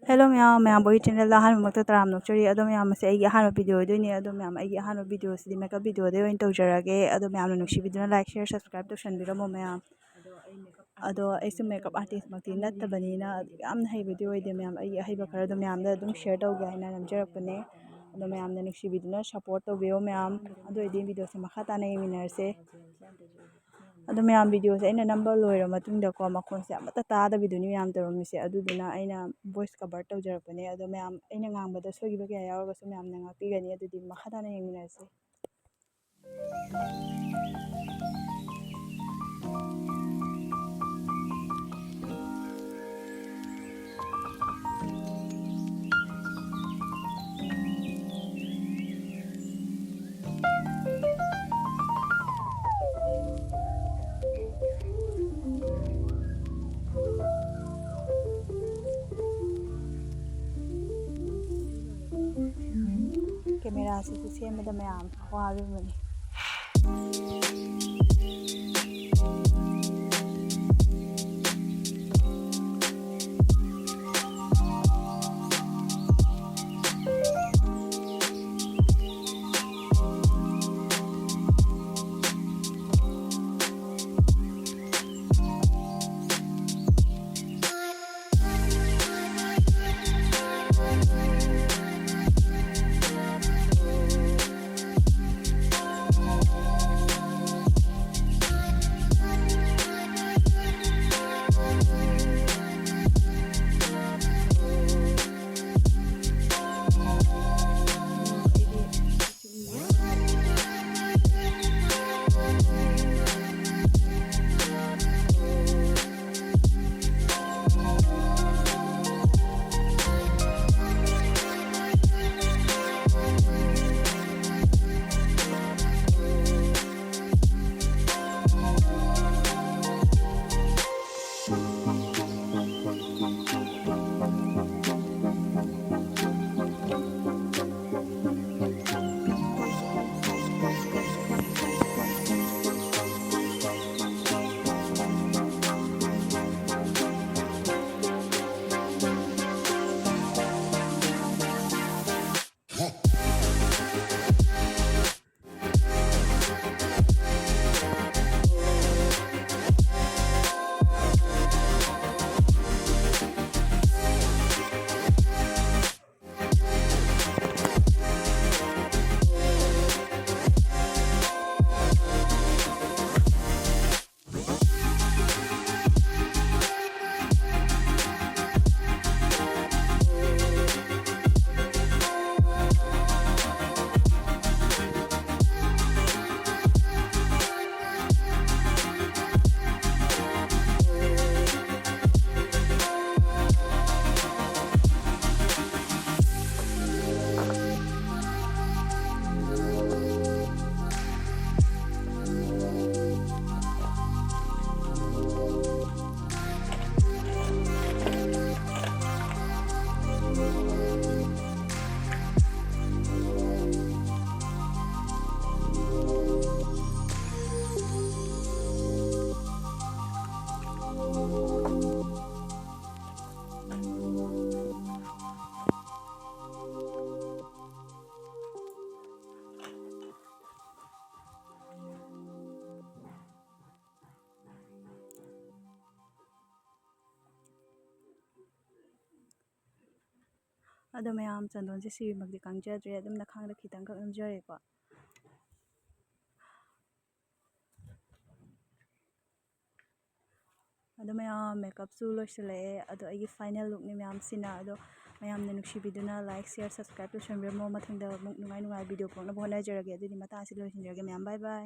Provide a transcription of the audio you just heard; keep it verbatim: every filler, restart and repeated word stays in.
Hello ꯃꯌꯥꯝ, ꯃꯌꯥꯝꯕꯨ ꯑꯩꯒꯤ channelꯗ ꯑꯍꯥꯟꯕꯃꯛꯇ ꯇꯔꯥꯝꯅ ꯑꯣꯛꯆꯔꯤ꯫ ꯑꯗꯣ ꯃꯌꯥꯝ, ꯃꯁꯤ ꯑꯩꯒꯤ ꯑꯍꯥꯟꯕ video ꯑꯣꯏꯗꯣꯏꯅꯦ꯫ ꯑꯗꯣ ꯃꯌꯥꯝ, ꯑꯩꯒꯤ ꯑꯍꯥꯟꯕ videoꯁꯤꯗꯤ makeup videoꯗꯩ ꯑꯣꯏꯅ ꯇꯧꯖꯔꯒꯦ꯫ ꯑꯗꯣ ꯃꯌꯥꯝꯅ ꯅꯨꯡꯁꯤꯕꯤꯗꯨꯅ like, share, subscribe ꯇꯧꯁꯟꯕꯤꯔꯝꯃꯣ ꯃꯌꯥꯝ꯫ ꯑꯗꯣ ꯑꯩꯁꯨ makeup artistꯃꯛꯇꯤ ꯅꯠꯇꯕꯅꯤꯅ ꯌꯥꯝꯅ ꯍꯩꯕꯗꯤ ꯑꯣꯏꯗꯦ ꯃꯌꯥꯝ꯫ ꯑꯩꯒꯤ ꯑꯍꯩꯕ ꯈꯔꯗꯣ ꯃꯌꯥꯝꯗ ꯑꯗꯨꯝ share ꯇꯧꯒꯦ ꯍꯥꯏꯅ ꯅꯝꯖꯔꯛꯄꯅꯦ꯫ ꯑꯗꯣ ꯃꯌꯥꯝꯅ ꯅꯨꯡꯁꯤꯕꯤꯗꯨꯅ support ꯇꯧꯕꯤꯌꯣ ꯃꯌꯥꯝ꯫ ꯑꯗꯨ ꯑꯣꯏꯔꯗꯤ videoꯁꯦ ꯃꯈꯥ ꯇꯥꯅ ꯌꯦꯡꯃꯤꯟꯅꯔꯁꯦ꯫ ꯑꯗꯣ ꯃꯌꯥꯝ, videoꯁꯦ ꯑꯩꯅ ꯅꯝꯕ ꯂꯣꯏꯔ ꯃꯇꯨꯡꯗꯀꯣ, ꯃꯈꯣꯟꯁꯦ ꯑꯃꯠꯇ ꯇꯥꯗꯕꯤꯗꯨꯅꯤ ꯃꯌꯥꯝ ꯇꯧꯔꯝꯃꯤꯁꯦ꯫ ꯑꯗꯨꯗꯨꯅ ꯑꯩꯅ voice cover ꯇꯧꯖꯔꯛꯄꯅꯦ꯫ ꯑꯗꯣ ꯃꯌꯥꯝ, ꯑꯩꯅ ꯉꯥꯡꯕꯗ ꯁꯣꯏꯈꯤꯕ ꯀꯌꯥ ꯌꯥꯎꯔꯒꯁꯨ ꯃꯌꯥꯝꯅ ꯉꯥꯛꯄꯤꯒꯅꯤ꯫ ꯑꯗꯨꯗꯤ ꯃꯈꯥ ꯇꯥꯅ ꯌꯦꯡꯃꯤꯟꯅꯔꯁꯤ꯫ Cameraꯁꯤꯁꯨ ꯁꯦꯝꯕꯗ ꯃꯌꯥꯝ ꯑꯋꯥꯕ ꯑꯃꯅꯤ꯫ ꯑꯗꯣ ꯃꯌꯥꯝ, ꯆꯟꯗꯣꯟꯁꯦ ꯁꯤꯃꯛꯇꯤ ꯀꯪꯖꯗ꯭ꯔꯦ, ꯑꯗꯨꯝ ꯅꯈꯥꯡꯗ ꯈꯤꯇꯪꯈꯛ ꯅꯝꯖꯔꯦꯀꯣ꯫ ꯑꯗꯣ ꯃꯌꯥꯝ, ꯃꯦꯀꯞꯁꯨ ꯂꯣꯏꯁꯤꯜꯂꯛꯑꯦ꯫ ꯑꯗꯣ ꯑꯩꯒꯤ ꯐꯥꯏꯅꯦꯜ ꯂꯨꯛꯅꯤ ꯃꯌꯥꯝꯁꯤꯅ꯫ ꯑꯗꯣ ꯃꯌꯥꯝꯅ ꯅꯨꯡꯁꯤꯕꯤꯗꯨꯅ ꯂꯥꯏꯛ, ꯁꯤꯌꯔ, ꯁꯕꯁꯀ꯭ꯔꯥꯏꯕ ꯇꯧꯁꯟꯕꯤꯔꯝꯃꯣ꯫ ꯃꯊꯪꯗ ꯑꯃꯨꯛ ꯅꯨꯡꯉꯥꯏ ꯅꯨꯡꯉꯥꯏ ꯚꯤꯗꯤꯑꯣ ꯄꯨꯔꯛꯅꯕ ꯍꯣꯠꯅꯖꯔꯒꯦ꯫ ꯑꯗꯨꯗꯤ ꯃꯇꯥꯡ ꯑꯁꯤꯗ ꯂꯣꯏꯁꯤꯟꯖꯔꯒꯦ ꯃꯌꯥꯝ, ꯕꯥꯏ ꯕꯥꯏ꯫